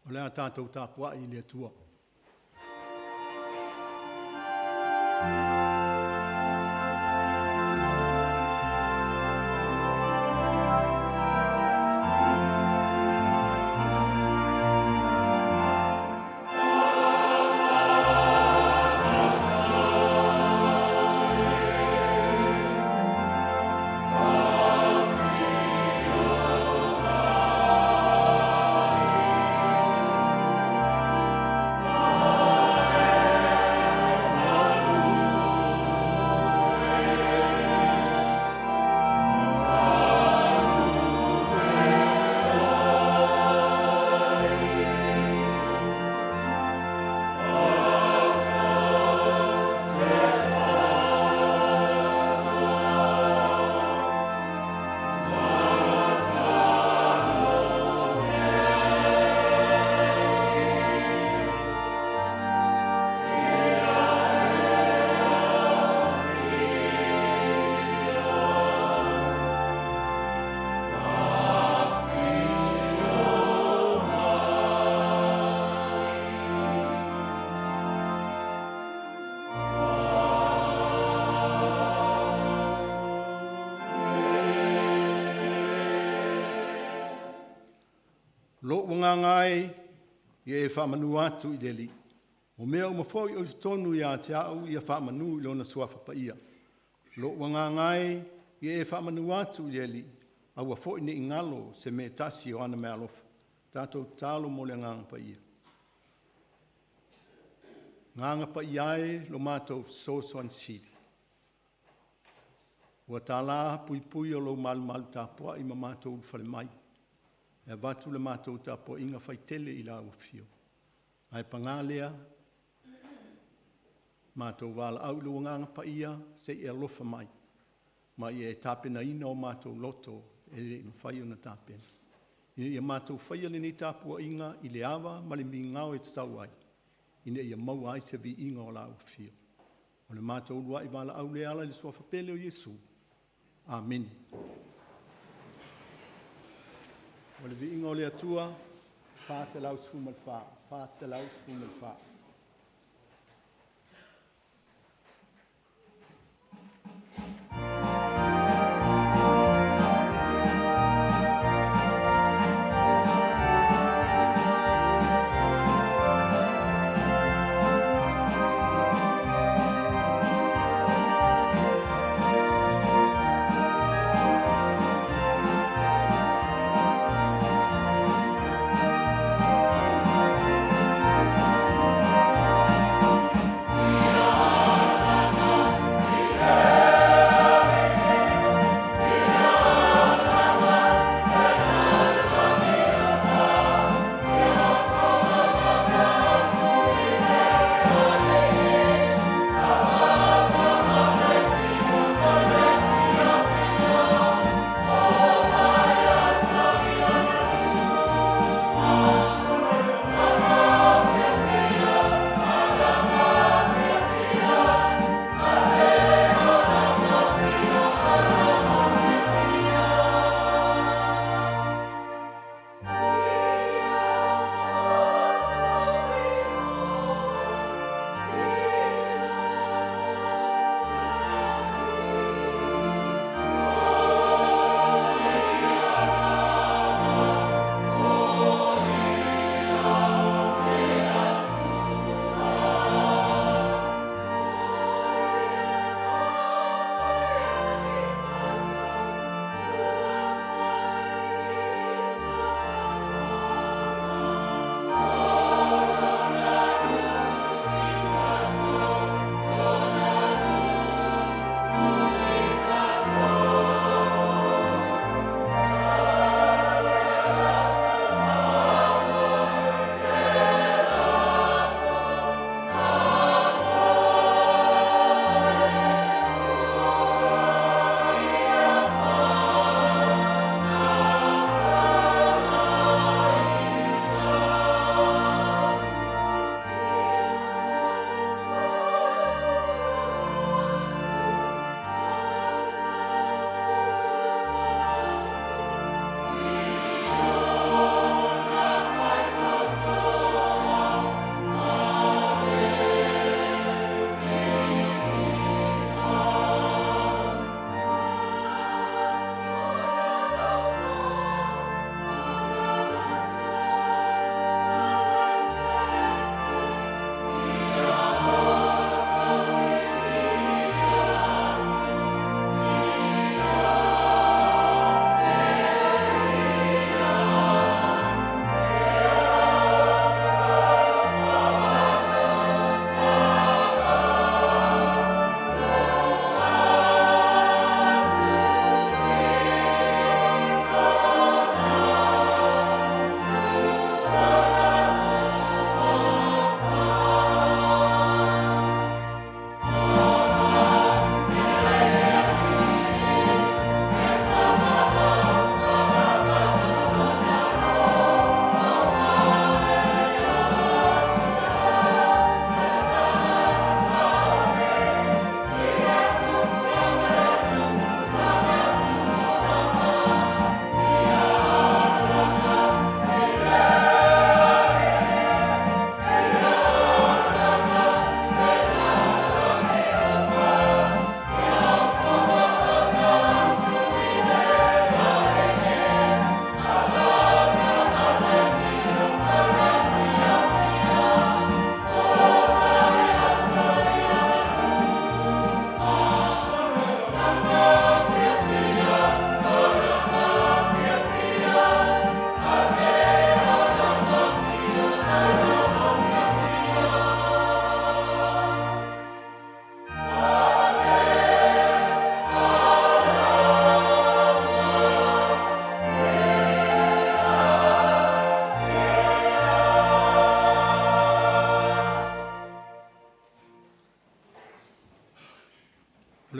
O le a tatou tapuai i le Atua. Lou agaga e, ia e faamanu atu i le Alii, o mea uma foi o i totonu ia te au ia faamanu i Lona Suafa Paia. Lou agaga e, ia e faamanu atu i le Alii, aua foi ne i galo se mea e tasi o ana meaalofa. Tatou tatalo mo le Agaga Paia. Agaga Paia e, lo matou fesoasoani sili, ua tala puipui o lou malumalu tapuai ma matou ulufale mai e avatu le matou tapuaiga faitele i lau Afio, ae paga lea, matou valaau i lou Agaga Paia se i e alofa mai ma ia e tapenaina o matou loto e le i mafai ona tapena, ina ia matou faia lenei tapuaiga i le ava ma le migao e tatau ai, ina ia maua ai se viiga o lau Afio. O le matou uluai valaau lea e ala i le Suafa pele o Iesu. Amene. O le viiga o le Atua. 414, 414.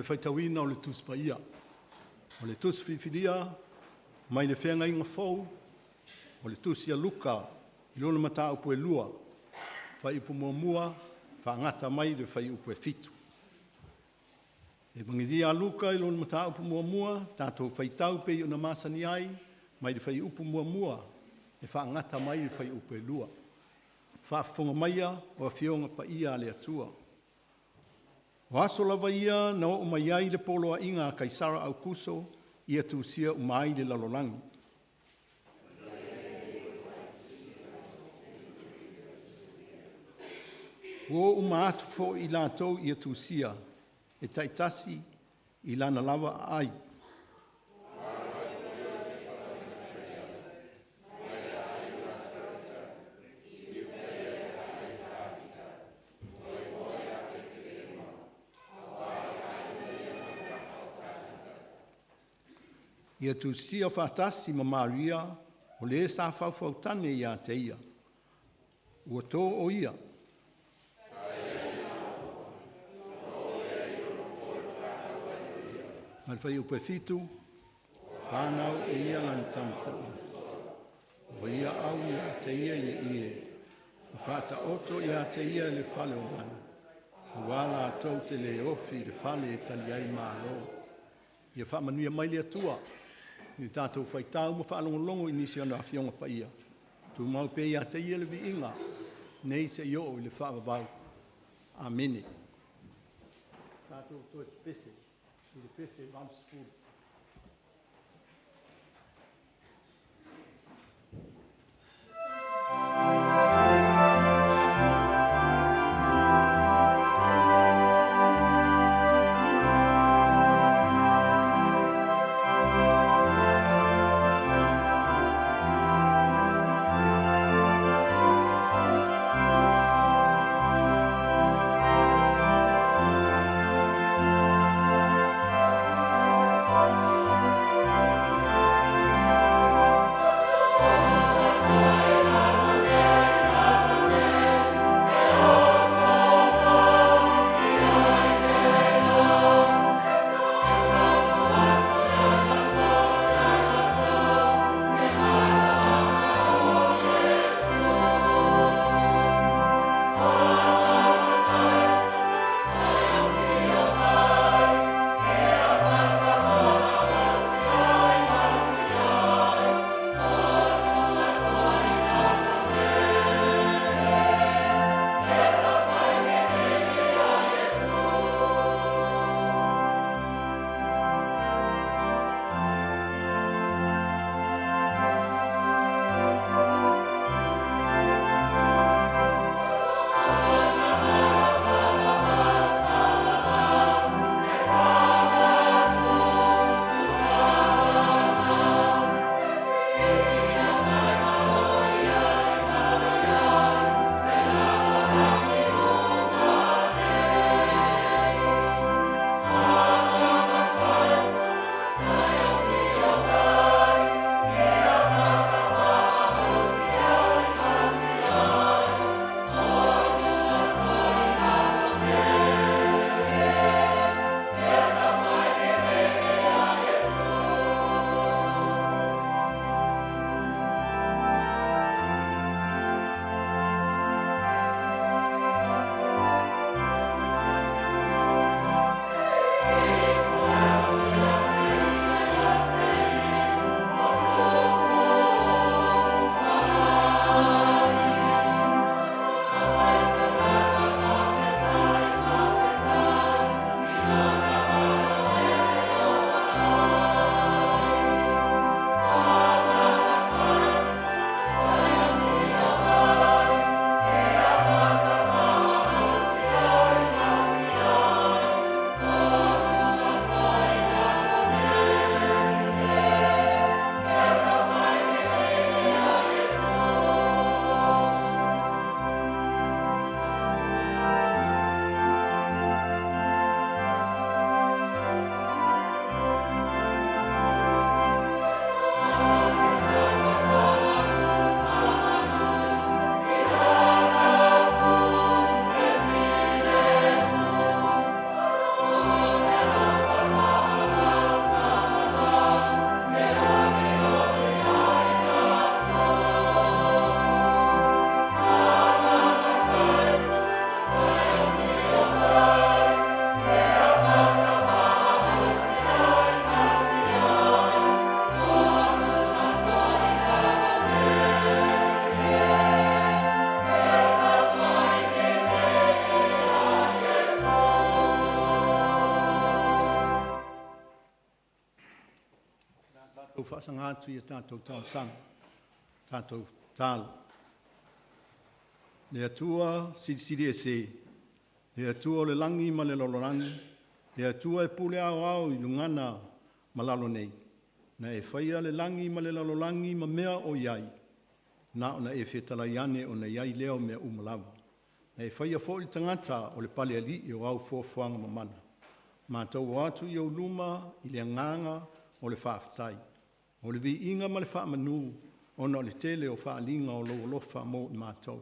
faitauina o le Tusi Paia. O le Tusi Filifilia mai le Feagaiga Fou, o le Tusi a Luka i lona mataupu e 2, fuaiupu 1 faagata mai le fuaiupu 7. Evagela a Luka i lona mataupu muamua, tatou faitau pei ona masani ai mai le fuaiupu 1 e faagata mai le fuaiupu 2. Faafofoga maia o Afioga Paia a le Atua. O aso lava ia na oo mai ai le poloaiga a Kaisara Aukuso ia tusia uma ai le lalolagi. Ua o uma atu foi i latou ia tusia, e taitasi i lana lava aai. Ia tusia faatasi ma Maria o le sa faufautane ia te ia, ua to o ia. Ma le fuaiupu 7, fanau e ia lana tama taua, ua ia au ia te ia i le ie, ma faataoto ia te ia i le fale o manu, aua latou te le ofi i le fale e tali ai malo. Ia faamanuia mai le Atua i le tatou faitau ma faalogologo i nisi o ana Afioga Paia, tumau pea ia te Ia le viiga nei seia oo i le faavavau. Amene. Tatou toe pepese i le pese 80. Faasaga atu i a tatou talosaga, tatou tatalo. Le Atua Silisili Ese, le Atua o le lagi ma le lalolagi, le Atua e pule aoao i luga ma lalo nei, na e faia le lagi ma le lalolagi ma mea o i ai, na ona e fetalai ane ona i ai lea o mea uma lava. Na e faia foi le tagata o le palealii o au foafoaga mamana. Matou o atu i ou luma i le agaga o le faafetai, o le viiga ma le faamanu ona o le tele o faaaliga o lou alofa mo i matou.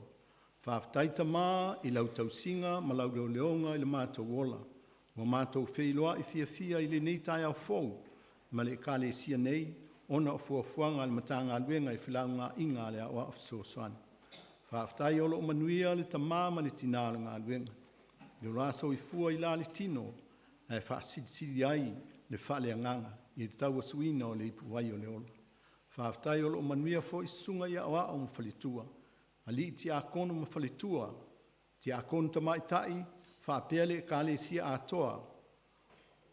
Faafetai Tama i lau tausiga ma lau leoleoga i le matou ola, ua matou feiloai fiafia i lenei taeao fou ma le Ekalesia nei ona o fuafuaga a le Matagaluega i felaugaaiga a le Aoao Fesoasoani. Faafetai o lo o manuia le tama ma le tina o le galuega i lo la soifua i la le tino ae faasilisili ai le faaleagaga i le tauasuina o le ipuvai o le ola. Faafetai o lo o manuia foi Susuga i Aoao ma Faletua, Alii Tiakono ma Faletua, Tiakono Tamaitai faapea le Ekalesia atoa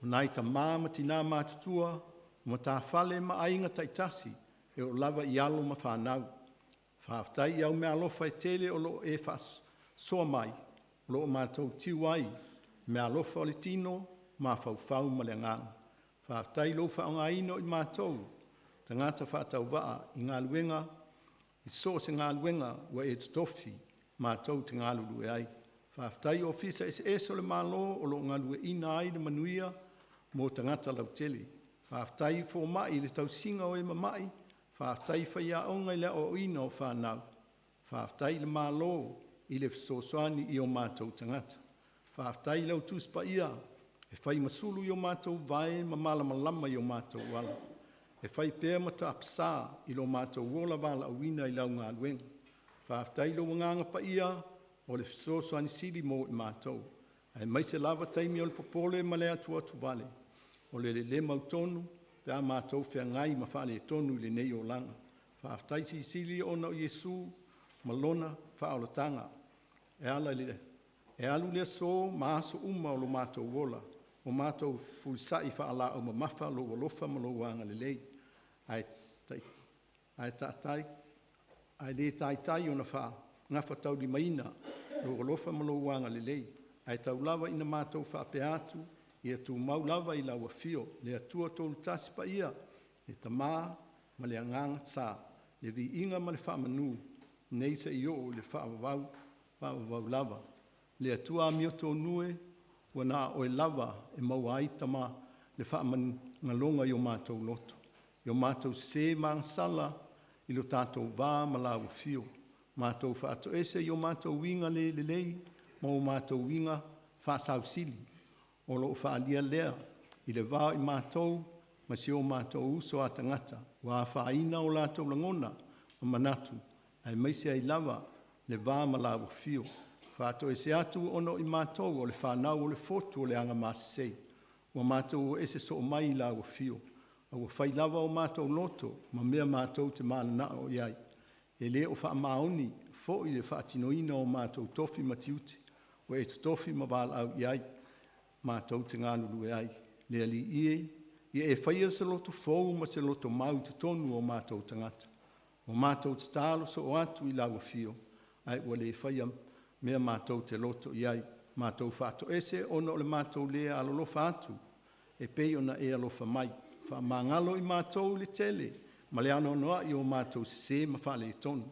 o nai tama ma tina matutua, o matafale ma aiga taitasi e oo lava i alo ma fanau. Faafetai i au meaalofa e tele o lo o e faasoa mai o lo o matou tiu ai, meaalofa o le tino, mafaufau ma le agaga. Faafetai i lou faaaogaina o i matou tagata faatauvaa i galuega i so o se galuega ua e totofi matou te galulue ai. Faafetai i Ofisa eseese o le Malo o lo o galueaiina ai le manuia mo tagata lautele. Faafetai i fomai i le tausiga o e mamai, faafetai i faiaoga i le aoaoina o fanau, faafetai i le Malo i le fesoasoani i o matou tagata. Faafetai i lau Tusi Paia e fai ma sulu i o matou vae ma malamalama i o matou ala, e fai pea ma tapasa i lo matou ola valaauina i lau galuega. Faafetai i lou Agaga Paia o le fesoasoani sili mo i matou, aemaise lava taimi o le popole ma le atuatuvale, o le le mautonu pe a matou feagai ma faaletonu i lenei olaga. Faafetai silisili ona o Iesu ma Lona faaolataga e ala i le e alu i le aso ma aso uma o lo matou ola, ua matou fefulisai faalaau mamafa lou alofa ma lou agalelei, ae le taitai ona gafataulimaina lou alofa ma lou agalelei. Ae tau lava ina matou faapea atu, ia tumau lava i lau afio, le Atua Toatasi Paia, le Tama ma le Agaga Sa, le viiga ma le faamanu nei seia oo i le faavavau, faavavau lava. Le Atua amiotonu e, ua na o Oe lava e maua ai le faamagaloga i o matou loto, i o matou sese ma agasala i lo tatou va ma lau Afio, matou faatoese i o matou uiga le lelei ma o matou uiga faasausili o lo o faaalia lea i le va o i matou ma si o matou uso a tagata ua afaina o latou lagona ma manatu aemaise ai lava le va ma lau Afio. Faatoese atu ona o i matou o le fanau o le fotu o le Agamasese, ua matou o ese soo mai i lau Afio, a ua fai lava o matou loto ma mea matou te mananao i ai. E le o faamaoni foi le faatinoina o matou tofi ma tiute ua e totofi ma valaau i ai matou te galulue ai. Le Alii e, ia e faia se loto fou ma se lotomau i totonu o matou tagata. Ua matou tatalo soo atu i lau Afio ae ua le faia mea matou te loto i ai. Matou faatoese ona o le matou le alolofa atu e pei ona e alofa mai. Faamagalo i matou i le tele ma le anoanoai o matou sese ma faaletonu.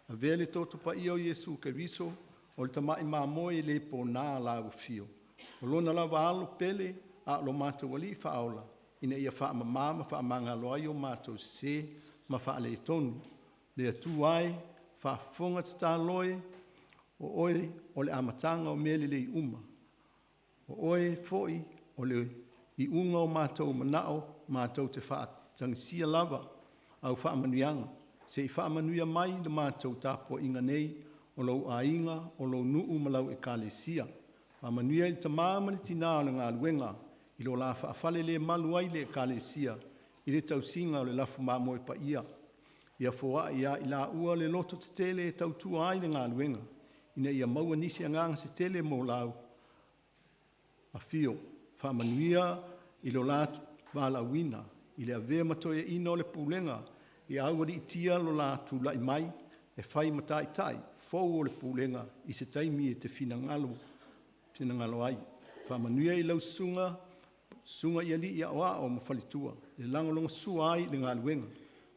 Avea le toto paia o Iesu Keriso o le Tamai Mamoe e le pona lau Afio, o Lona lava Alo pele a o lo matou Alii Faaola, ina ia faamama ma faamagalo ai o matou sese ma faaletonu. Le Atua e, faafofoga tatalo e, o Oe o le amataga o mea lelei uma. O Oe foi o le iuga o matou manao matou te faatagisia lava au faamanuiaga. Se i faamanuia mai i le matou tapuaiga nei o lou aiga, o lou nuu ma lau Ekalesia. Faamanuia i le tama ma le tina o le galuega i lo la faafalelemalu ai i le Ekalesia i le tausiga o le lafu mamoe paia. Ia foai ia i laua le lototetele e tautua ai le galuega, ina ia maua nisi agaga se tele mo lau Afio. Faamanuia i lo la valaauina. i le avea ma Toeaina o le Pulega, ia aualiitia lo la tulai mai e fai ma Taitai fou o le Pulega i se taimi e te finagalo ai. Faamanuia i lau Susuga susuga i Alii Aoao ma Faletua e lagolagosua ai i le galuega.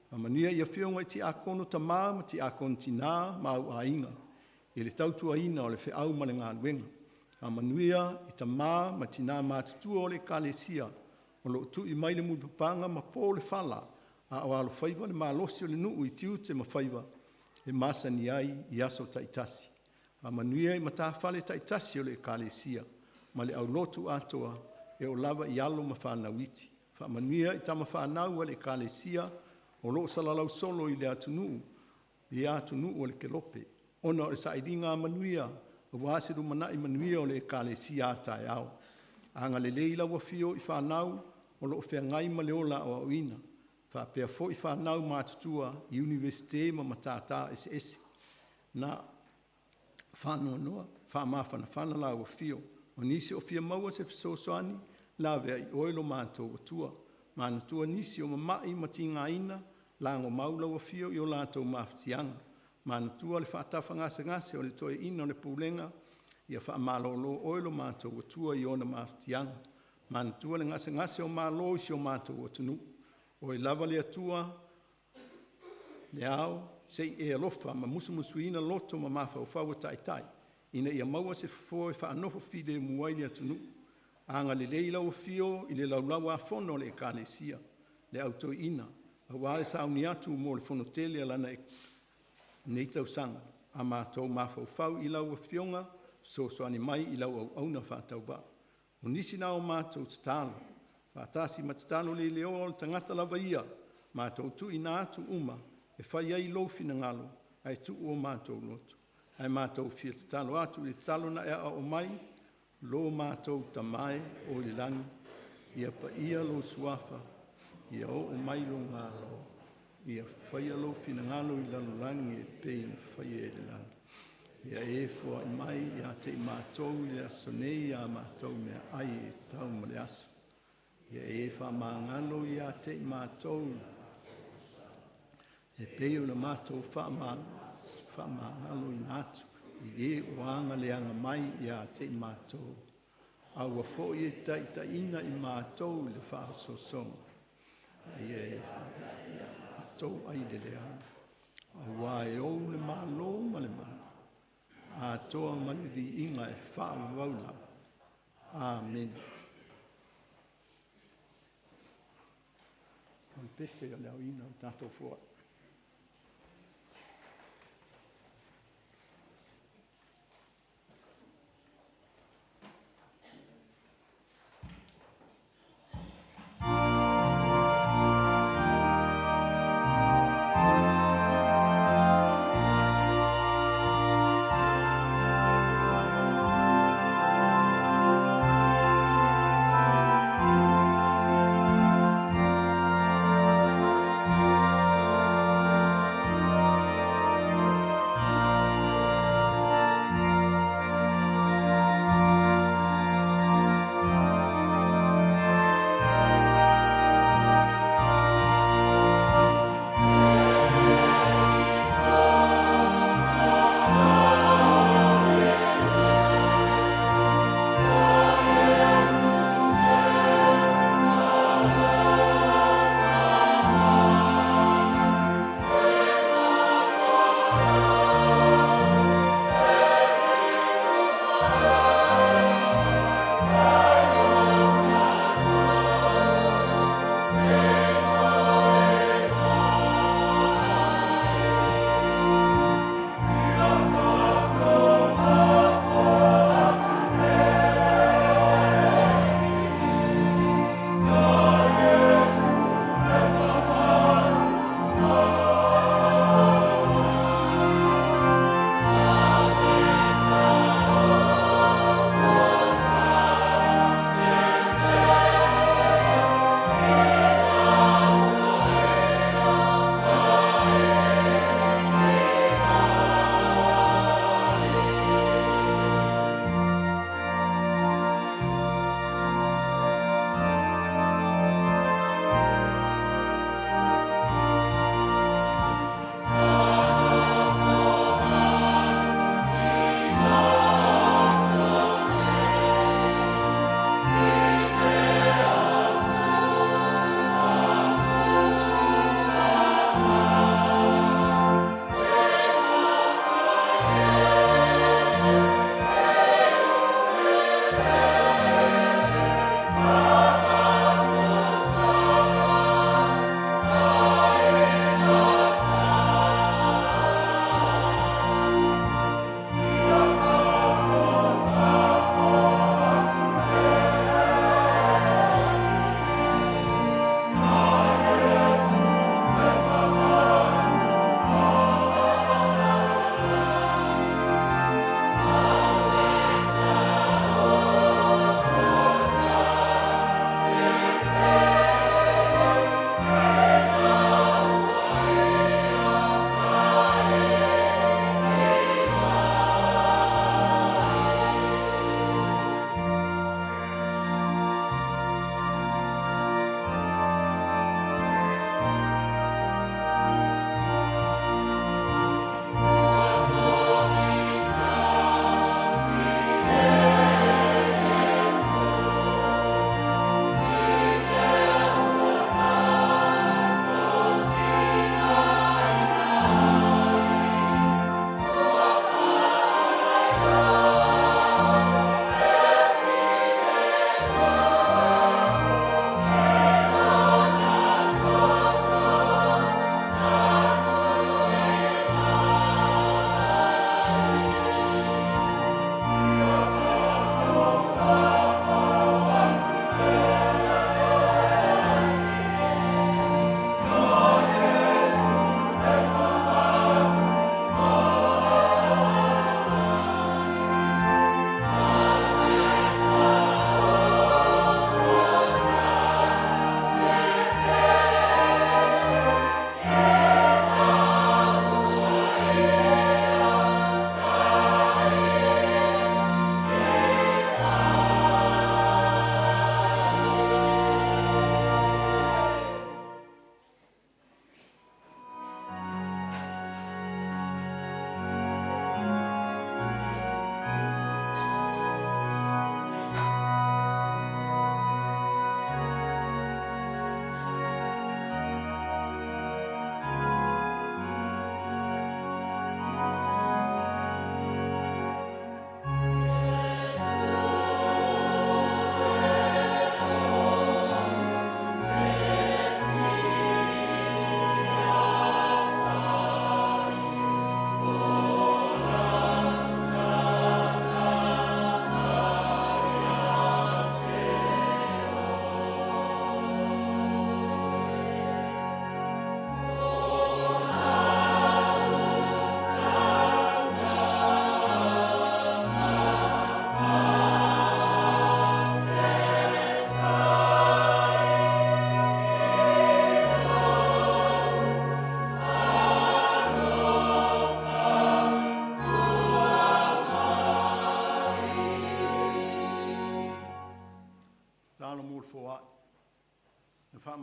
Faamanuia i Afioga i Tiakono Tama ma Tiakono Tina ma au aiga i le tautuaina o le feau ma le galuega. Faamanuia i tama ma tina matutua o le Ekalesia o lo o tui mai le mulipapaga ma po le fala a o alofaiva le malosi o le nuu i tiute ma faiva e masani ai i aso taitasi. Faamanuia i matafale taitasi o le Ekalesia ma le aulotu atoa e oo lava i alo ma fanau iti. Faamanuia i tama fanau a le Ekalesia o lo o salalau solo i le atunuu i atunuu o le kelope ona o le sailiga manuia aua se lumanai manuia o le Ekalesia a taeao. Agalelei lau Afio i fanau o lo o feagai ma le ola aoaoina, faapea foi fanau matutua i Iunivesite ma Matata Eseese. Na faanoanoa faamafanafana lau Afio. O nisi o fia maua se fesoasoani, lavea i oe lo matou Atua. Manatua nisi o mamai ma tigaina, lagomau lau Afio i o latou mafatiaga. Manatua le faatafagasegase o le Toeaina o le Pulega, ia faamalolo oe lo matou Atua i ona mafatiaga. Manatua le gasegase o malo i si o matou atunuu. O oe lava le Atua le Ao, se i e alofa ma musumusuina loto ma mafaufau o Taitai ina ia maua se fofo e faanofo filemu ai le atunuu. Agalelei lau Afio i le Laulau-a-Fono a le Ekalesia, le Au Toeaina aua le sauni atu mo le fonotele a lana nei tausaga. A matou mafaufau i lau Afioga, fesoasoani mai i lau auauna faatauvaa. O nisi na o matou tatalo faatasi ma tatalo le leoa o le tagata lava ia, matou tuuina atu uma e fai ai lou finagalo ae tuu o matou loto. Ae matou fia tatalo atu i le tatalo na e aoao mai, “Lo matou Tama e o i le lagi, ia paia lou Suafa, ia oo mai lou Malo, ia faia lou finagalo i lalolagi e pei ona faia i le lagi. Ia e foai mai ia te i matou i le aso nei a matou meaai e tatau mo le aso. Ia e faamagalo ia te i matou e pei ona matou faamagaloina atu i e ua aga leaga mai ia te i matou. Aua foi e te taitaiina i matou i le faasoasoga, a ia e faavaea i matou ai le leaga, aua e ou le Malo ma le mana, atoa ma le viiga e faavavau lava. Amene. O le pese o le aoina o le tatou foai.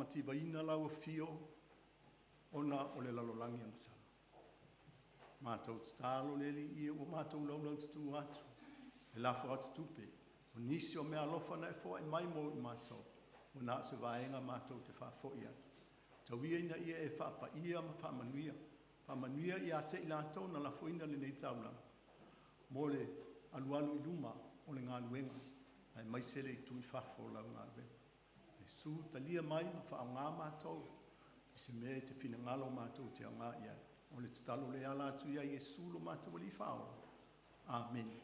faamativaina lau afio ona o le lalolagi agasala. Matou tatalo le Alii e, ua matou laulaututu atu, e lafo atu tupe, o nisi o meaalofa na e foai mai mo i matou, ua na o se vaega matou te faafoi atu. Tau ia ina ia e faapaia ma faamanuia, faamanuia ia te i latou na lafoina lenei taulaga, mo le alualu i luma o le galuega, aemaise le itu i fafo o lau galuega. Iesu, talia mai ma faaaoga matou i se mea e te finagalo matou te aoga i ai. O le tatalo lea e ala atu ia Iesu lo matou Alii Faaola. Amene.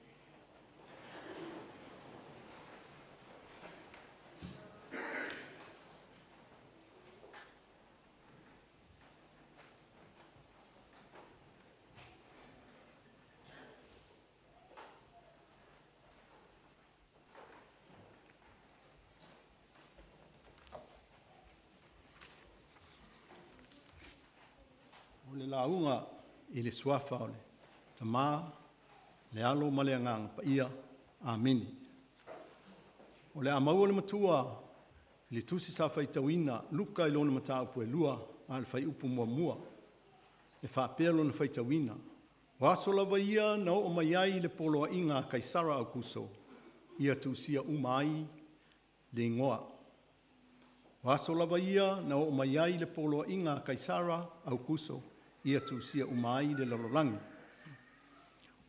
O le lauga i le Suafa o le Tama, le Alo ma le Agaga Paia. Amene. O le a maua le matua i le tusi sa faitauina Luka i lona mataupu e 2 a o le fuaiupu 1, e faapea lona faitauina: O aso lava ia na oo mai ai le poloaiga a Kaisara Aukuso ia tusia uma ai le igoa. O aso lava ia na oo mai ai le poloaiga a Kaisara Aukuso ia tusia uma ai le lalolagi.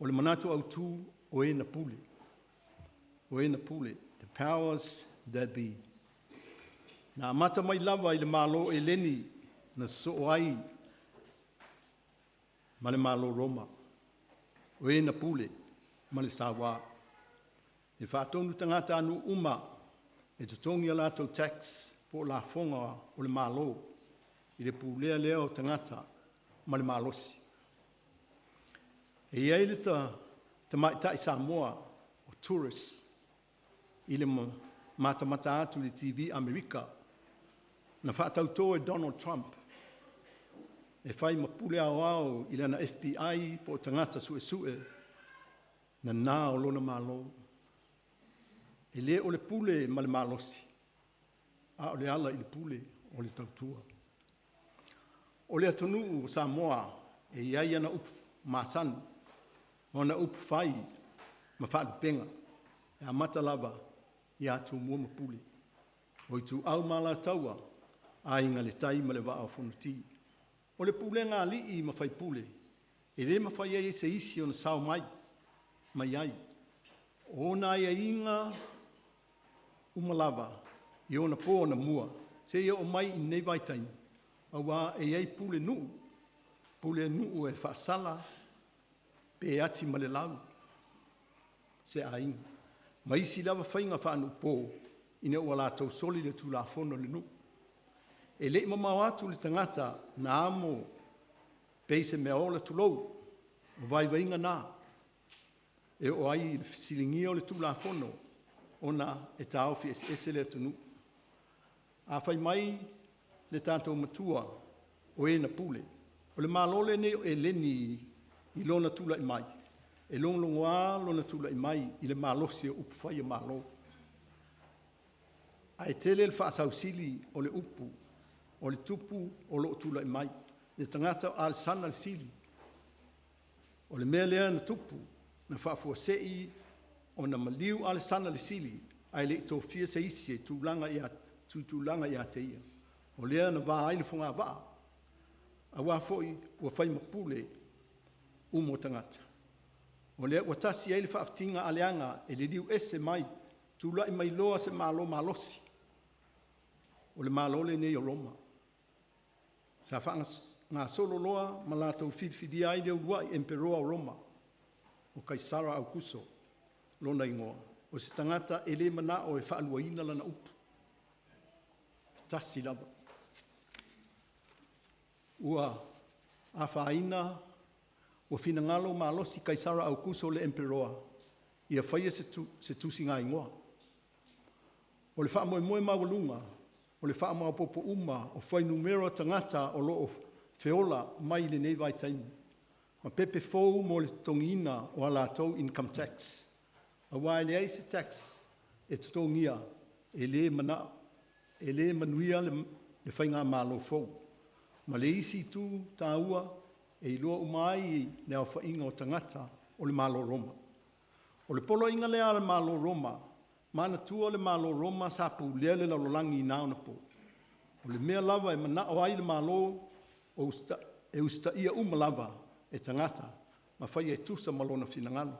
O le manatu autu, o e na pule, o e na pule, the powers that be. Na amata mai lava i le Malo o Eleni na sosoo ai ma le Malo Roma, o e na pule ma le saua. E faatonu tagatanuu uma e totogi a latou tax po o lafoga o le Malo i le pulea lea o tagata ma le malosi. E i ai le tamaitai Samoa o Tourist i le matamata atu i le TV Amerika na faatauto e Donald Trump e fai ma pule aoao i lana FBI po o tagata suesue nana o lona Malo. E le o le pule ma le malosi, a o le ala i le pule o le tautua. O le atunuu o Samoa, e i ai ana upu masani ma ana upu fai ma faalupega, e amata lava ia Tumua ma Pule, o Ituau ma Alataua, Aiga i le Tai ma le Vaa o Fonoti. O le pulega a alii ma faipule, e le mafai ai e se isi ona sao mai ai. O ona aiaiga uma lava i ona po anamua seia oo mai i lenei vaitaimi, aua e i ai pulenuu, pulenuu e faasala pe ati ma le lau se aiga, ma isi lava faiga faanuupo ina ua latou soli le tulafono a le nuu. E le i mamao atu le tagata na amo pei se meaola, tulou, o vaivaiga na e oo ai i le fesiligia o le Tulafono ona e taofi eseese le atunuu. A fai mai le tatou Matua o e na pule, o le Malo lenei o Eleni i lona tulai mai, e logologoa lona tulai mai i le malosi o upufai o Malo. Ae tele le faasausili o le upu o le tupu o lo o tulai mai, le tagata o Alesana le Sili. O le mea lea na tupu, na faafuasei ona maliu Alesana le Sili ae le i tofia se isi e tuitulaga ia te ia. O lea na va ai le fogavaa, aua foi ua fai ma pule uma o tagata. O lea ua tasi ai le faafitiga aleaga e liliu ese mai, tulai mai loa se Malo malosi, o le Malo lenei o Roma. Sa faagasolo loa ma latou filifilia ai le uluai Emperoa o Roma, o Kaisara Aukuso lona igoa, o se tagata e le manao e faaluaina lana upu, e tasi lava. Ua afaina, ua finagalo malosi Kaisara Aukuso le Emperoa ia faia se tusigaigoa. O le faamoemoe maualuga, o le faamaopoopo uma o fuainumera o tagata o lo o feola mai lenei vaitaimi, ma pepe fou mo le totogiina o a latou income tax, aua e leai se tax e totogia e le manuia le le Faigamalo fou. Ma le isi itu taua, e iloa uma ai le aofaiga o tagata o le Malo Roma. O le poloaiga lea a le Malo Roma, manatua le Malo Roma sa pulea le lalolagi i na ona po. O le mea lava e manao ai le Malo, e usitaia uma lava e tagata ma faia e tusa ma lona finagalo.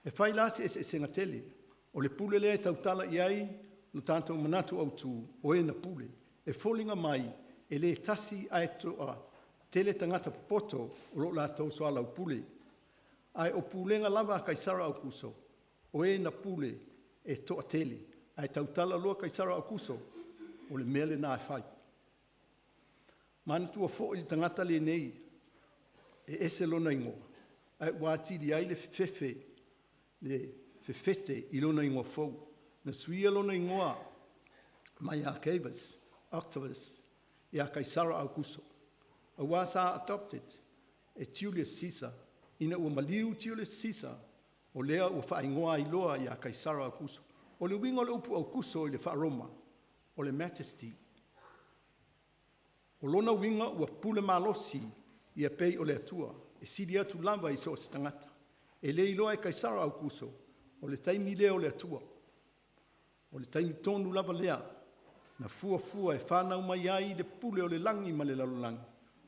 E fai la si eseesega tele, o le pule lea e tautala i ai lo tatou manatu autu, o e na pule. E foliga mai e le tasi ae toatele tagata popoto o lo o latou soalaupule. Ae o pulega lava a Kaisara Aukuso, o e na pule e toatele, ae tautala loa Kaisara Aukuso, o le mea lena e fai. Manatua foi le tagata lenei, e ese lona igoa, ae ua atili ai le fefete i lona igoa fou. Na suia lona igoa mai ia Kaipas Octavus ia Kaisara Aukuso, aua sa adopted e Julius Caesar. Ina ua maliu Julius Caesar, o lea ua faaigoa ai loa ia Kaisara Aukuso. O le uiga o le upu Aukuso i le faa-Roma, o le majesty. O lona uiga ua pule malosi ia pei o le Atua, e sili atu lava i so o se tagata. E le iloa e Kaisara Aukuso, o le taimi lea o le Atua. O le taimi tonu lava lea na fuafua e fanau mai ai le pule o le lagi ma le lalolagi,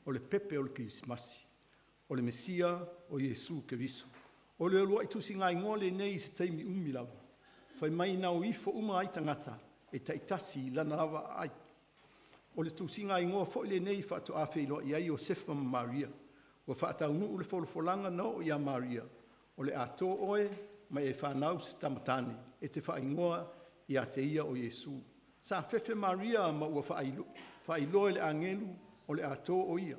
o le pepe o le Kerisimasi, o le Mesia o Iesu Keriso. O le uluai tusigaigoa lenei i se taimi umi lava, fai mai na o ifo uma ai tagata e taitasi i lana lava aai. O le tusigaigoa foi lenei faatoa feiloai ai Iosefa ma Maria, ua faataunuu le folafolaga na oo ia Maria, o le a to oe ma e fanau se tama tane, e te faaigoa ia te ia o Iesu. Sa fefe Maria ma ua faailoa e le agelu o le a to o ia.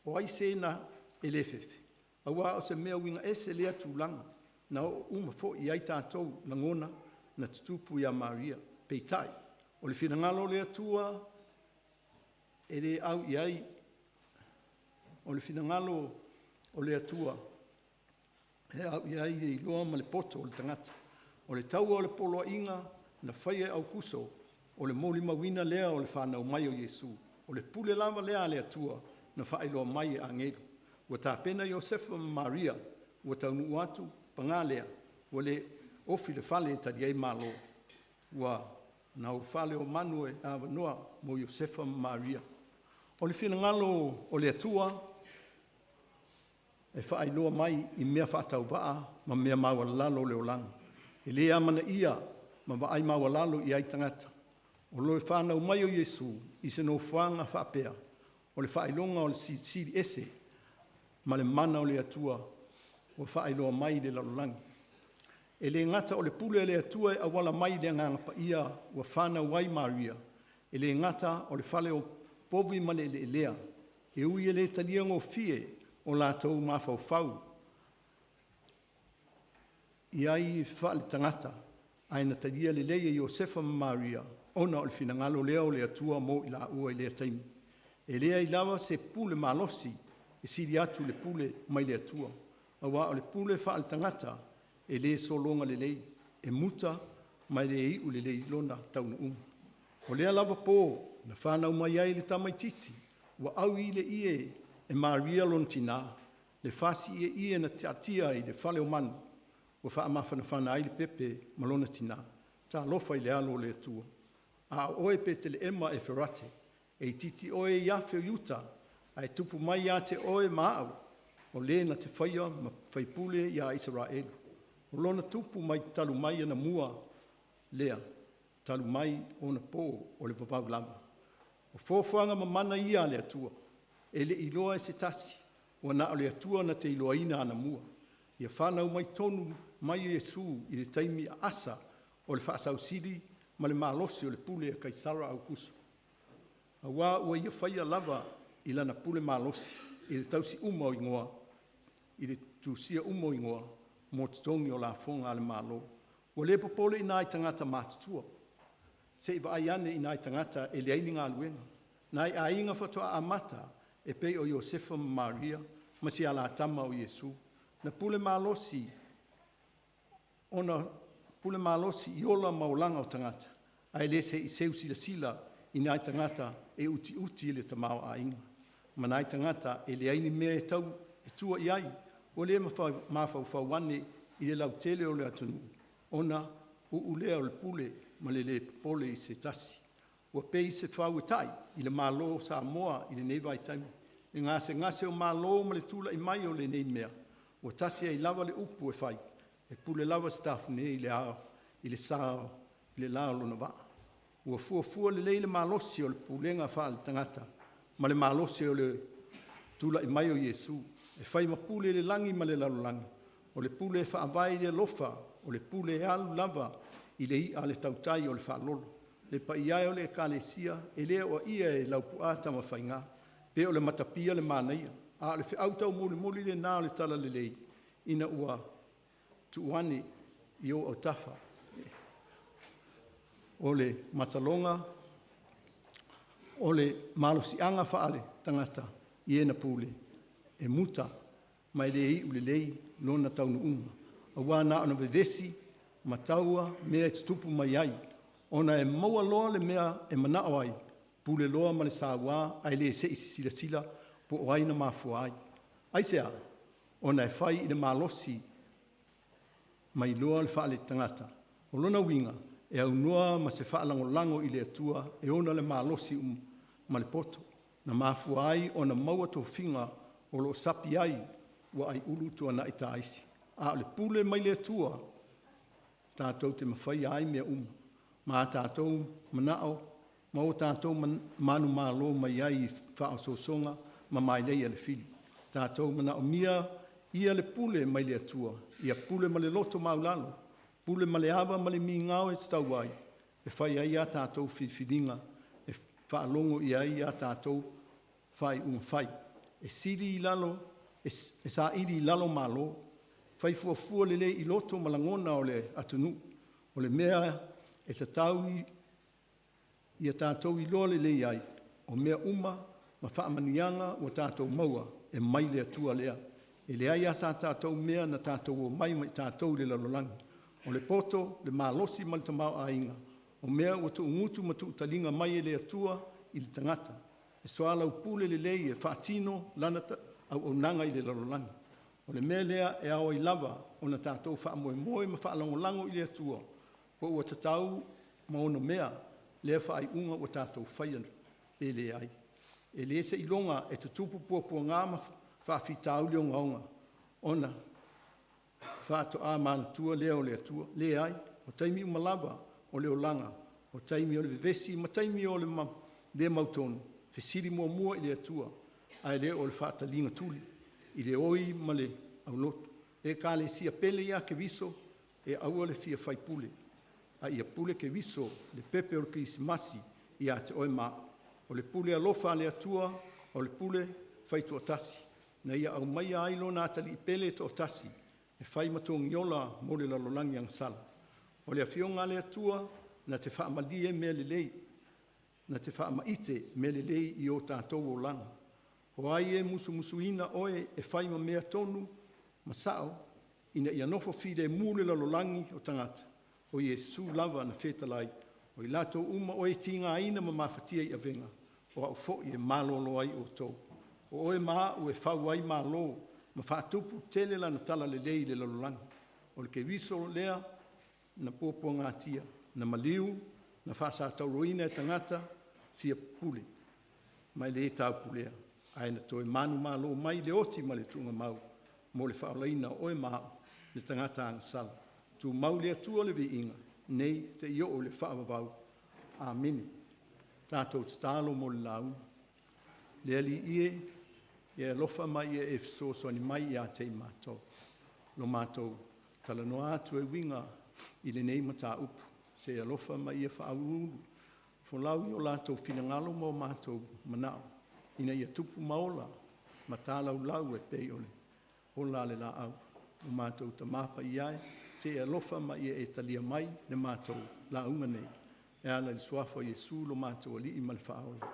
O ai se e le fefe? Aua o se mea uiga ese lea tulaga na oo uma foi i ai tatou lagona na tutupu ia Maria. Peitai, o le finagalo o le Atua e le au i ai, o le finagalo o le Atua e au i ai le iloa ma le poto o le tagata. O le taua o le poloaiga na faia e Aukuso, o le molimauina lea o le fanau mai o Iesu. O le pule lava lea a le Atua na faailoa mai e agelu. Ua tapena Iosefa ma Maria ua taunuu atu, paga lea, ua le ofi le fale e tali ai malo, ua naufale o manu e avanoa mo Iosefa ma Maria. O le finagalo o le Atua e faailoa mai i mea faatauvaa ma mea maualalo o le olaga. E le amanaia ma vaai maualalo i ai tagata. O le fanau mai o Iesu i se nofoaga faapea, o le faailoga o le Silisili Ese ma le mana o le Atua ua faailoa mai i le lalolagi. E le gata o le pule a le Atua e auala mai i le Agaga Paia ua fanau ai Maria, e le gata o le fale o povi ma le eleelea, e ui e le taliagofie o latou mafaufau i ai faale-tagata, ae na talia lelei e Iosefa ma Maria, ona o le finagalo lea o le Atua mo i laua i lea taimi. E leai lava se pule malosi e sili atu i le pule mai le Atua, aua o le pule faale-tagata e le sologa lelei, e muta ma e le iu lelei lona taunuuga. O lea lava po na fanau mai ai le tamaitiiti, ua au i le ie e Maria lona tina, le fasi ieie na taatia i le fale o manu ua faamafanafana ai le pepe ma lona tina. Talofa i le Alo o le Atua. A o oe Petelehema Eferate, e itiiti oe i afe o Iuta, ae tupu mai ia te oe ma au, o Le na te faia ma Faipule ia Isaraelu. O lona tupu mai talu mai anamua lea, talu mai ona po o le vavau lava. O foafoaga mamana ia a le Atua, e le i iloa e se tasi, ua na o le Atua na te iloaina anamua. Ia fanau mai tonu mai Iesu i le taimi aasa o le faasausili ma le malosi o le pule a Kaisara Aukuso. Aua ua ia faia lava i lana pule malosi i le tausi uma o igoa, i le tusia uma o igoa mo totogi o lafoga a le Malo. Ua le popole i nai tagata matutua, se i vaai ane i nai tagata e leai ni galuega, nai aiga faatoa amata e pei o Iosefa ma Maria ma si alatama o Iesu. Na pule malosi ona pule malosi i ola ma olaga o tagata, ae le se i seu silasila i nai tagata e utiuti le tamaoaiga, ma nai tagata e leai ni mea e tau e tua i ai, ua le mafaufau ane i le lautele o le atunuu, ona uu lea o le pule ma le le popole i se tasi. Ua pei se fauetai i le Malo o Samoa i lenei vaitaimi, le gasegase o Malo ma le tulai mai o lenei mea, ua tasi ai lava le upu e fai, e pule lava Sitafune i le sa i le la o lona vaa. Ua fuafua lelei le malosi o le pulega faale-tagata ma le malosi o le tulai mai o Iesu e fai ma pule i le lagi ma le lalolagi. O le pule e faavae i le alofa, o le pule e alu lava i le i'a a le tautai o le faalolo. Le paia e o le Ekalesia, e le aoaia e Laupua Tamafaiga, pe o le matapia le manaia, a o le feau taumolimoli lena o le Talalelei ina ua tuu ane i ou autafa. O le masaloga o le malosiaga faale-tagata i e na pule, e muta ma e le iu lelei lona taunuuga, aua na ona vevesi ma taua mea e tutupu mai ai, ona e maua loa le mea e manao ai, pule loa ma le saua ae le se i silasila po o ai na mafua ai. Aisea? Ona e fai i le malosi ma iloa faale-tagata. O lona uiga, e aunoa ma se faalagolago i le Atua e ona le malosi ma le poto, na mafua ai ona maua tofiga o lo o sapi ai ua aiulu tuanai taisi. A o le pule mai le Atua tatou te mafaia ai mea uma, ma a tatou manao ma o tatou manumalo mai ai i faaosoosoga ma mailei a le fili. Tatou manaomia ia le pule mai le Atua, ia pule ma le loto maualalo, pule ma le ava ma le migao e tatau ai, e fai ai a tatou filifiliga, e faalogo i ai a tatou faaiuga fai. E saili i lalo Malo, fai fuafua lelei i loto ma lagona o le atunuu. O le mea e tatau ia tatou iloa lelei ai, o mea uma ma faamanuiaga ua tatou maua, e mai le Atua lea. E leai lava sa tatou mea na tatou omai ma i tatou i le lalolagi. O le poto, le malosi ma le tamaoaiga, o mea ua tuugutu ma tuutaliga mai e le Atua i le tagata, e soalaupule lelei e faatino lana auaunaga i le lalolagi. O le mea lea e ao ai lava ona tatou faamoemoe ma faalagolago i le Atua, po ua tatau ma onomea lea faaiuga ua tatou faia pe leai. E le seiloga e tutupu puapuaga ma faafitauli ogaoga ona faatoa manatua lea o le Atua. Leai, o taimi uma lava o le olaga, o taimi o le vevesi ma taimi o le le mautonu, fesili muamua i le Atua ae le o le faataligatuli i le oi ma le aulotu. Le Ekalesia pele ia Keriso, e aua le fia faipule, a ia pule Keriso, le pepe o le Kerisimasi ia te oe ma au. O le pule alofa a le Atua, o le pule faitoatasi, na ia aumaia ai Lona Atalii pele e toatasi e fai ma Togiola mo le lalolagi agasala. O le Afioga a le Atua na te faamalie mea lelei, na te faamaite mea lelei i o tatou olaga. O ai e musumusuina oe e fai ma mea tonu ma sao ina ia nofo filemu le lalolagi o tagata, o Iesu lava na fetalai, o i latou uma o e tigaina ma mafatia i avega, o au foi e malolo ai outou. O oe ma au e fau ai Malo ma faatupu tele Lana talalelei i le lalolagi. O le Keriso lea na puapuagatia, na maliu, na faasatauaina e tagata fiapupule ma e le taupulea, ae na toe manumalo mai i le oti ma le tuugamau mo le faaolaina o oe ma au, le tagata agasala. Tumau i le Atua le viiga nei seia oo i le faavavau. Amene. Tatou tatalo mo le lauga. Le Alii e, ia e alofa ma ia e fesoasoani mai ia te i matou, lo matou talanoa atu e uiga i lenei mataupu. Se i e alofa ma ia faauluulu folau i o latou finagalo ma o matou manao, ina ia tupu ma ola ma talaulau e pei o le ola a le laau. O matou Tama Paia e, se i e alofa ma ia e talia mai le matou lauga nei, e ala i le Suafa o Iesu lo matou Alii ma le Faaola.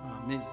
Amene.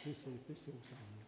pese o le pese ua saunia.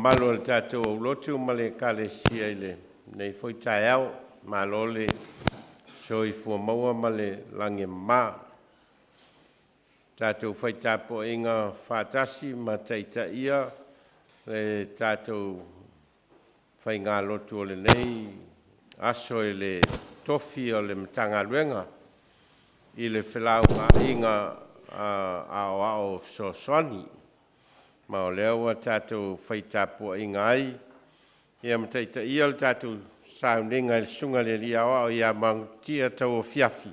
Mamalu o le tatou aulotu ma le Ekalesia i lenei foi taeao. Malo le soifua maua ma le lagi e mama. Tatou fai tapuaiga faatasi ma taitaia le tatou faigalotu o lenei aso i le tofi o le Matagaluega i le Felauaiga Aoao Fesoasoani. Ma o lea ua tatou fai tapuaiga ai ma taitaia le tatou sauniga i le Susuga i le Alii Aoao ia Magutia Tauafiafi,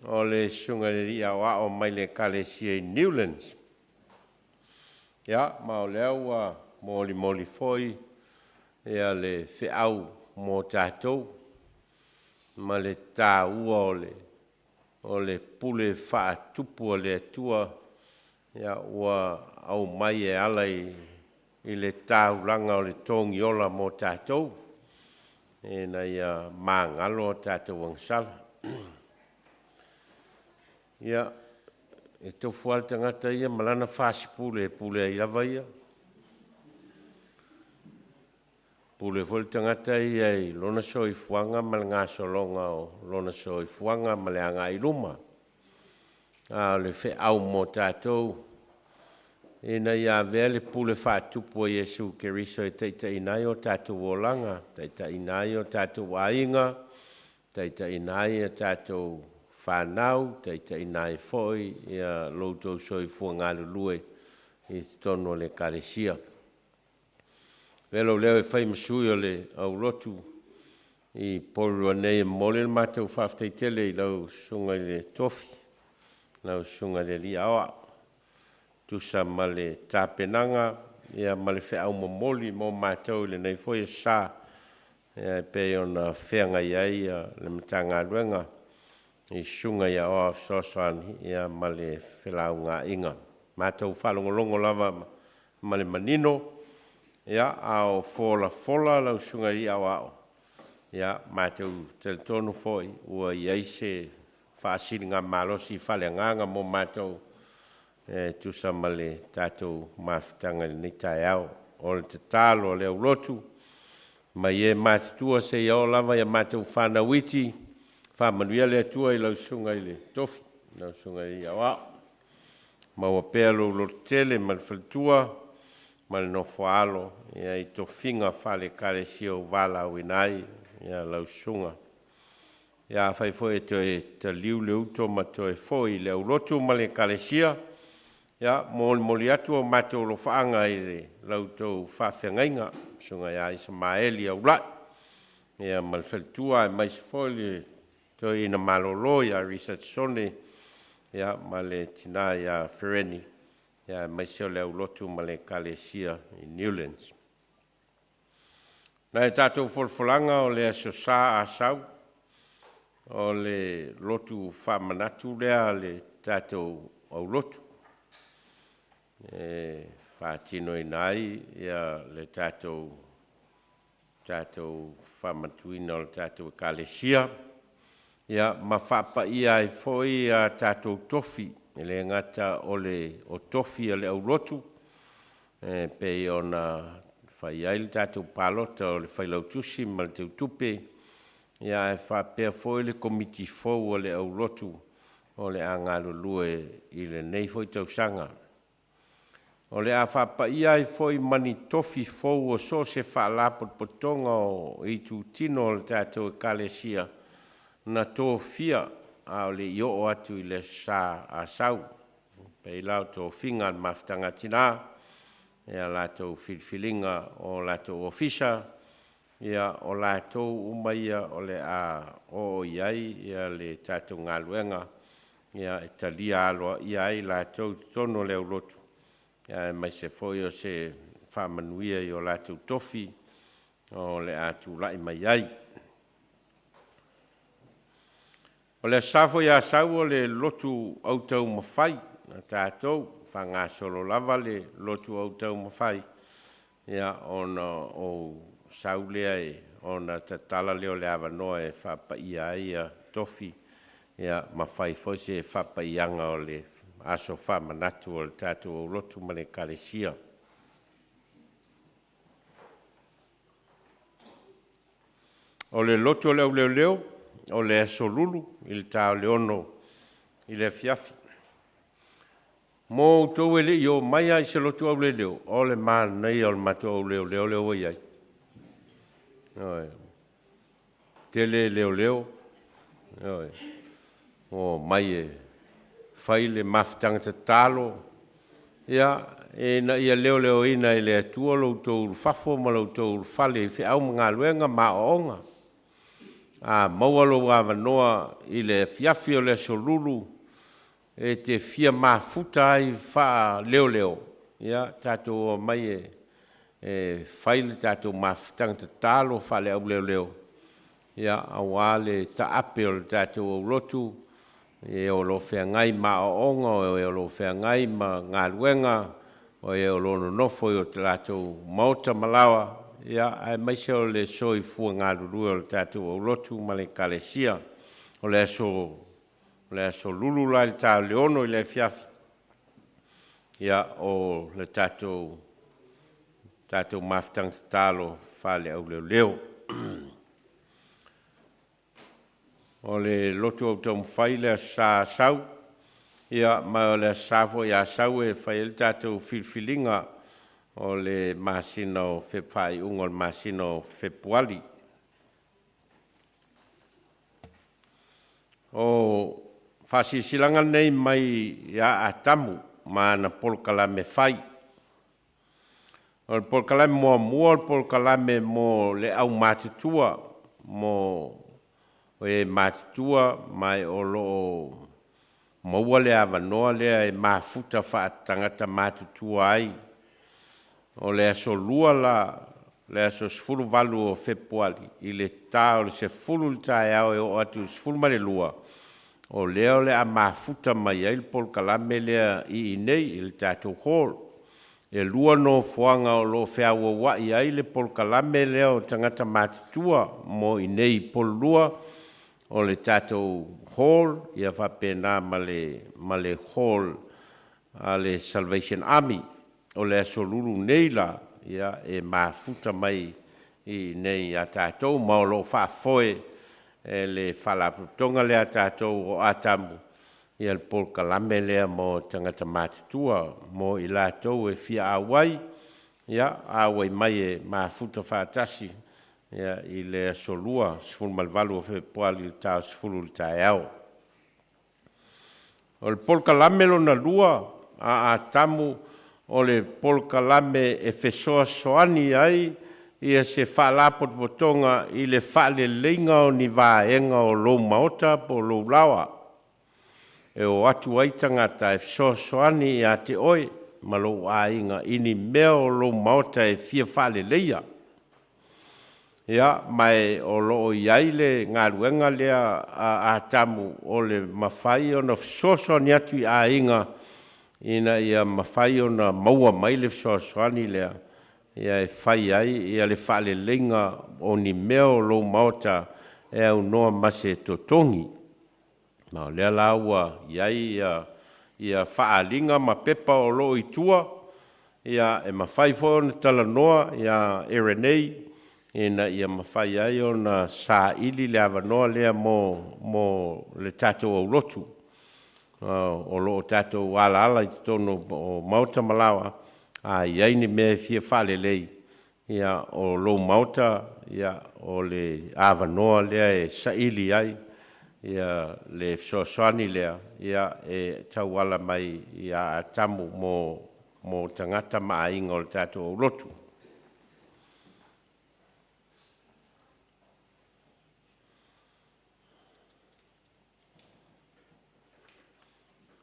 o le Susuga i le Alii Aoao mai le Ekalesia i Newlands. Ia, ma o lea ua molimoli foi le feau mo tatou ma le taua o le pule faatupu a le Atua ua aumai e ala i le taulaga o le togiola mo tatou ina ia magalo a tatou agasala. Ia, e tofu lava le tagata ia ma lana fasipule e pule ai lava ia. E pule foi le tagata ia i lona soifuaga ma le gasologa o lona soifuaga ma le agai i luma. A o le feau mo tatou, ina ia avea le pule faatupu a Iesu Keriso e taitaiina ai o tatou olaga, taitaiina ai o tatou aiga, taitaiina ai a tatou fanau, taitaiina ai foi lo outou soifua galulue i totonu o le Ekalesia. Avea lou leo e fai ma sui o le aulotu i Porirua nei e momoli le matou faafetai tele i lau Susuga i le Tofi, lau Susuga i le Alii Aoao, tusa ma le tapenaga ma le feau momoli mo matou i lenei foi Aso Sa e pei ona feagai ai le Matagaluega i Susuga i Aoao Fesoasoani ma le felaugaaiga. Matou faalogologo lava ma le manino, a o folafola lau Susuga i le Alii Aoao, matou te talitonu foi ua i ai se faasiligamalosi faaleagaga mo matou e tusa ma le tatou mafutaga i lenei taeao. O le tatalo a le aulotu mai e matutua seia oo lava i a matou fanau iti, faamanuia le Atua i lau Susuga i le Tofi, lau Susuga i le Alii Aoao, maua pea lou lototele ma le faletua ma le nofo a alo i tofiga faale-Ekalesia ua valaauina ai lau susuga. Ia, afai foi e toe taliu le uto ma toe foi i le aulotu ma le Ekalesia, ia, e molimoli atu a matou alofaaga i la outou faafeagaiga, le Susuga ia Isamaeli Aulai ma le faletua, aemaise foi le toeaina malolo ia Richard Sone ma le tina ia Fereni, aemaise o le aulotu ma le Ekalesia i Newlands. Nai a tatou folafolaga o le Aso Sa Asau, o le lotu faamanatu lea a le tatou aulotu e faatinoina ai le tatou faamanatuina o le tatou Ekalesia ma faapaia ai foi a tatou tofi, e le gata o tofi o le aulotu e pei ona fai ai le tatou palota o le Failautusi ma le Teutupe, ae faapea foi le Komiti fou a le aulotu o le a galulue i lenei foi tausaga. O le a faapaia ai foi ma ni tofi fou o so o se faalapotopotoga o itutino o le tatou Ekalesia na tofia a o le i oo atu i le Aso Sa Asau, pei la o tofiga a le Mafutaga a Tina, ia latou filifiliga o latou ofisa, o latou uma ia o le a oo i ai le tatou galuega e talia aloaia ai latou i totonu o le aulotu, aemaise foi o se faamanuia i o latou tofi o le a tulai mai ai. O le Aso Sa foi Asau o le lotu autaumafai a tatou, e faagasolo lava le lotu autaumafai, ona ou sau lea ona tatala lea o le avanoa e faapaia ai tofi ma fai foi se faapaiaga o le aso faamanatu o le tatou aulotu ma le Ekalesia. O le lotu a le auleoleo, o le Aso Lulu i le ta o le 6:00 i le afiafi. Mo outou e le i o mai lava i se lotu auleleo, o le manaia o le matou auleoleo lea ua i ai. Ioe. Tele leoleo, ioe, ua omai e fai le mafutaga tatalo, ia, ina ia leoleoina e le Atua lo outou ulufafo ma lo outou ulufale i feau ma galuega ma aoaoga. A maua lou avanoa i le afiafi o le Aso Lulu e te fia mafuta ai faaleoleo, ia tatou omai e e fai le tatou mafutaga tatalo faale-auleoleo, ia, aua le taape o le tatou aulotu, e o lo o feagai ma aoaoga, o e o lo o feagai ma galuega, o e o lo o nonofo i o latou maota ma laoa, aemaise o le soifua galulue o le tatou aulotu ma le Ekalesia. O le Aso Lulu la i le ta o le 6:00 i le afiafi, ia, o le tatou mafutaga tatalo faale-auleoleo. O le Lotu Autaumafai i le Aso Sa Asau, ia ma o le Aso Sa foi Asau e fai ai le tatou filifiliga o le masina o faaiuga o le masina o Fepuari. O faasilasilaga nei mai ia Atamu ma ana polokalame fai. O le polokalame muamua o le polokalame mo le aumatutua, mo e matutua ma o lo o maua le avanoa lea e mafuta faatagata matutua ai. O le aso Lua la, le aso 18 o Fepuari i le ta o le 10:00 i le taeao e oo atu i le 12:00, o lea o le a mafuta mai ai le polokalame lea i inei i le tatou hall. E lua nofoaga o lo o feauauai ai le polokalame lea o tagata matutua mo i inei i Upolu, o le tatou hall faapena ma le hall a le Salvation Army. O le Aso Lulu nei la e mafuta mai i inei ia tatou, ma o lo o faafoe e le Faalapotopotoga lea a tatou o Atamu le polokalame lea mo tagata matutua. Mo i latou e fia auai, ia auai mai e mafuta faatasi i le Aso Lua 18 o Fepuari i le ta o le 10:00 i le taeao. O le polokalame lona lua a Atamu o le polokalame e fesoasoani ai se Faalapotopotoga i le faaleleiga o ni vaega o lou maota po o lou laoa, e o atu ai tagata e fesoasoani ia te oe ma lou aiga i ni mea o lou maota e fia faaleleia. Ia, ma o lo o i ai le galuega lea a Atamu o le mafai ona fesoasoani atu i aiga ina ia mafai ona maua mai le fesoasoani lea e fai ai le faaleleiga o ni mea o lou maota e aunoa ma se totogi. Ma o lea la ua i ai faaaliga ma pepa o lo o i tua, e mafai foi ona talanoa ia Aaron ina ia mafai ai ona saili le avanoa lea mo le tatou aulotu o lo o tatou alaala i totonu o maota ma laoa. A i ai ni mea e fia faalelei, ia, o lou maota o le avanoa lea e saili ai le fesoasoani lea e tauala mai ia Atamu mo tagata ma aiga o le tatou aulotu.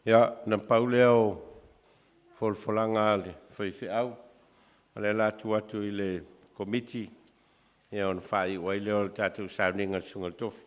Ia, na pau lea o folafolaga a le faifeau, o lea o le a tuu atu i le Komiti ona faaiu ai lea o le tatou sauniga i le Susuga i le Tofi.